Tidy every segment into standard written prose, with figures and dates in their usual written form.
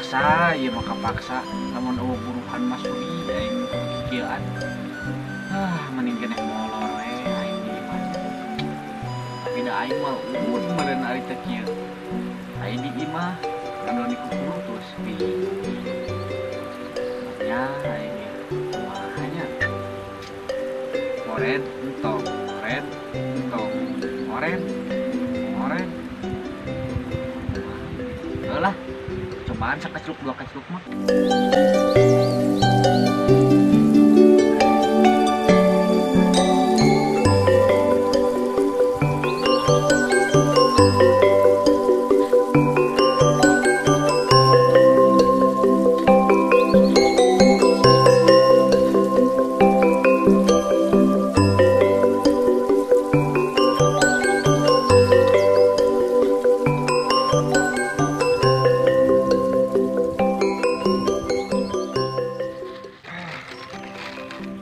Kapaksa, ieu mah kapaksa. Lamun eueuh buruhan mah sudi aing kikieuan. Ah, mending keneh molor we aing di imah. Tapi da aing mah eueuh meureun ari teh kieu. Aing di imah ngadon di kukulu terus sepi. Ya, aing kumaha nya. Ngoren entong, ngoren entong, ngoren, ngoren. Heuh lah. Cobaan sakacluk dua kacluk mah.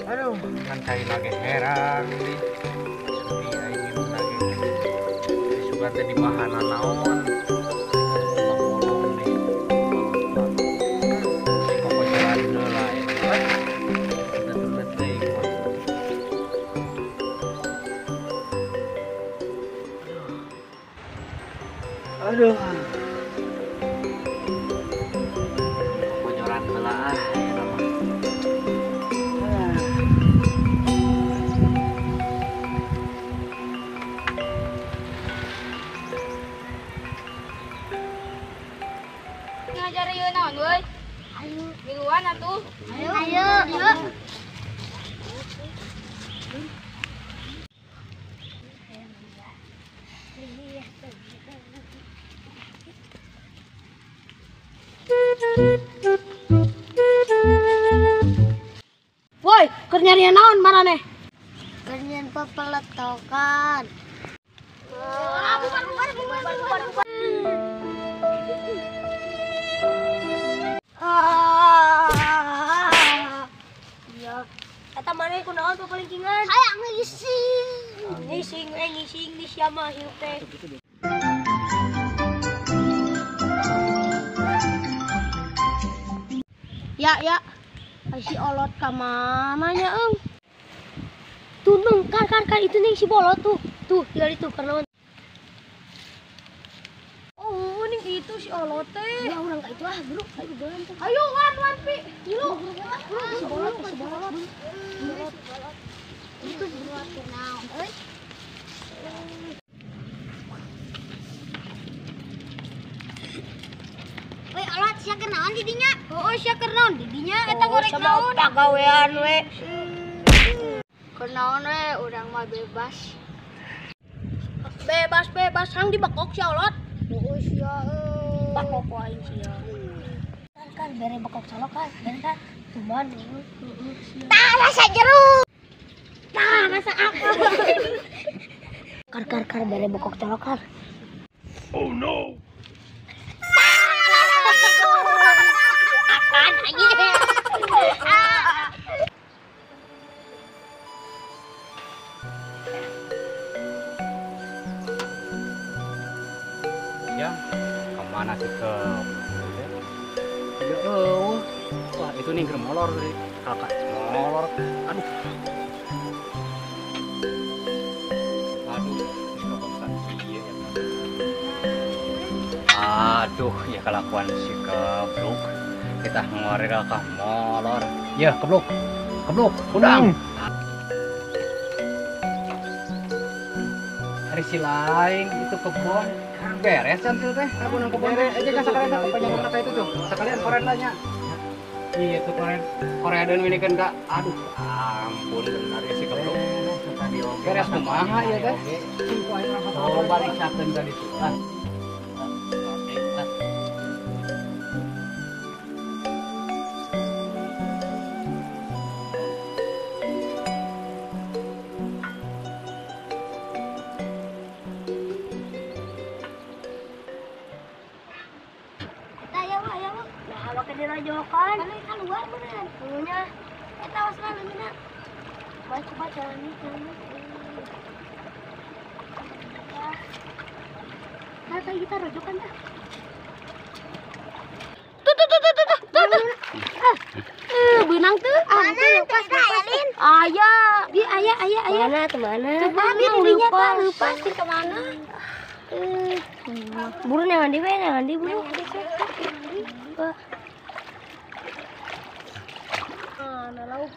Aduh, ngan cai lagi herang nih. Sudi aing minum lagi. Sugan teh dibahana naon. Bolong nih. Pokoknya heula ya. Betul-betul teuing mah. Aduh. Kokojoran heula ah ya mah. Ngajar ieu naon euy? Ayo, miluan atuh. Ayo. Ayo. Woi, keur nyari naon maraneh? Keur nyeun pepeletokan. Bubar, bubar, bubar, bubar. Iya. Eta maneh kunaon papalingkingan? Hayang ngising. Ngising, ngising di sia mah hirup teh. Ya, ya. Ai si olot ka mana nya eung? Tuh neng, kan kan kan itu nih si bolot tuh. Tuh, tinggal itu karena. Oh, ning itu si olot teh. Ya urang ka itu ah, bro. Ayo jalan tuh. Ayo wan wan pi. Ngilu. Si bolot, si bolot. Itu bolot naon euy? Woi, olot sia keur naon di dinya? Oh, sia keur naon di dinya eta goreng naon? Pagawean we. Keur naon we urang mah bebas. Bebas bebas hang dibekok si olot. Heeh sia euy. Bakok aing sia. Kan kan bere bekok colok kan, bere kan. Cuman heeh sia. Tah rasa jeruk. Tah rasa apa? Kar kar kar bere bekok colok kan. Oh no. Akan anjing. Ya, kemana sih ke? Ya, wah itu nih molor nih, kakak molor. Aduh, aduh, iya ya. Aduh, ya kelakuan si kebluk. Kita ngorek kakak molor. Ya, kebluk, kebluk, udang. Hari si lain itu kebon. Beres kan tuh teh, kamu nang kebon teh aja kan sekalian tak kepanjangan kata itu tuh. Sekalian koren tanya. Iya itu koren. Korea dan ini kan kak. Aduh, ampun benar ya si keblok. Beres kumaha ya teh. Oh, balik sakeun tadi tuh. Dirajokan. Mana keluar beneran. Punya. Eta awas lah leungeunna. Baik coba jalan nih, jalan nih. Nah, kita rojokan dah. Tuh tuh tuh. Beunang teu? Mana teh Alin? Aya, di aya aya aya. Mana teh mana? Abi dinya tah leupas di kemana? Buru neangan di we, neangan di buru. Mana lauk?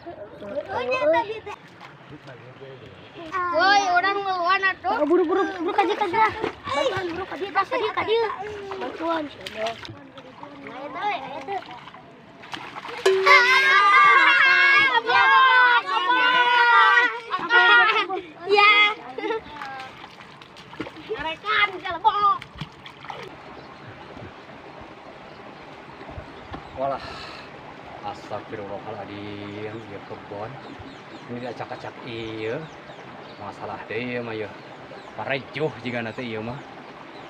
Woi, urang ngeluan atuh. Buru buru buru ka dieu ka dieu. Bantuan buru ka dieu ka dieu ka dieu. Bantuan. Aya teh, aya teh. Ya. Narekan kelebok. Walah. Astagfirullahaladzim, ieu kebon. Ini diacak-acak ieu. Masalah deui ieu mah ieu. Parejuh jigana teh ieu mah.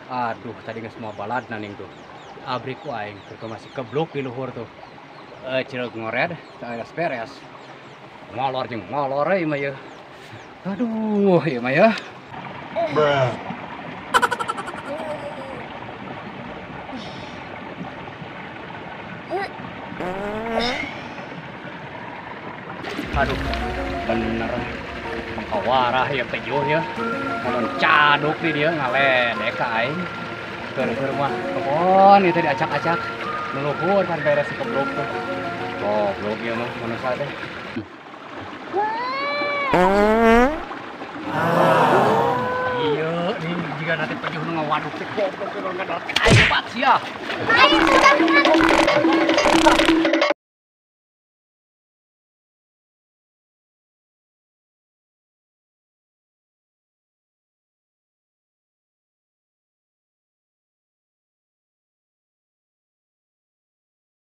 Aduh, tadi geus moal baladna ning tuh. Abrik ku aing keur masih keblok di luhur tuh. Cileug ngored, teu beres-beres. Molor jeung molor euy mah ieu. Aduh, ieu mah ya. Bruh. Aduh, bener mengkawarah ya pejuh ya. Kalau caduk di dia ngaledek ka aing. Keur-keur mah kebon itu diacak-acak. Leluhur kan beres si keblok tuh. Goblok ieu mah manusia teh. Iya, nih jika nanti pejuh nu ngawaduk teh goblok nu ngadot aing bat sia. Aing sudah.